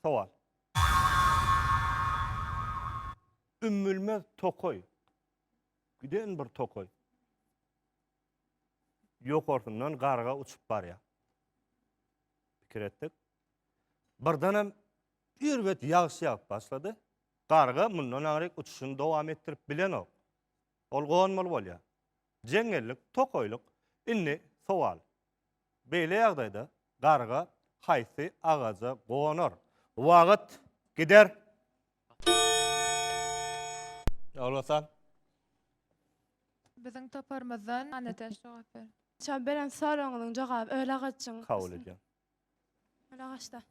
Sowal. Ümmülmez tokaý. Giden bir tokaý. Ýokarsyndan garga uçup barýar. Pikir etdik. Birdenem erbet ýagyş ýagyp başlady. Garga mundan aňryk uçuşyny dowam etdirip bilenok. Ol gonmaly bolýar. Jeňňellik, tokaýlyk. Indi sowal. Beýle ýagdaýda garga haýsy agaja gonar? Wagt gider. Ogulhasan. Biziň toparymyzdan Annatäç jogap ber. Şo beren soragyňyzyň jogaby öl agajyň. Kabul edýän. Öl agaçda.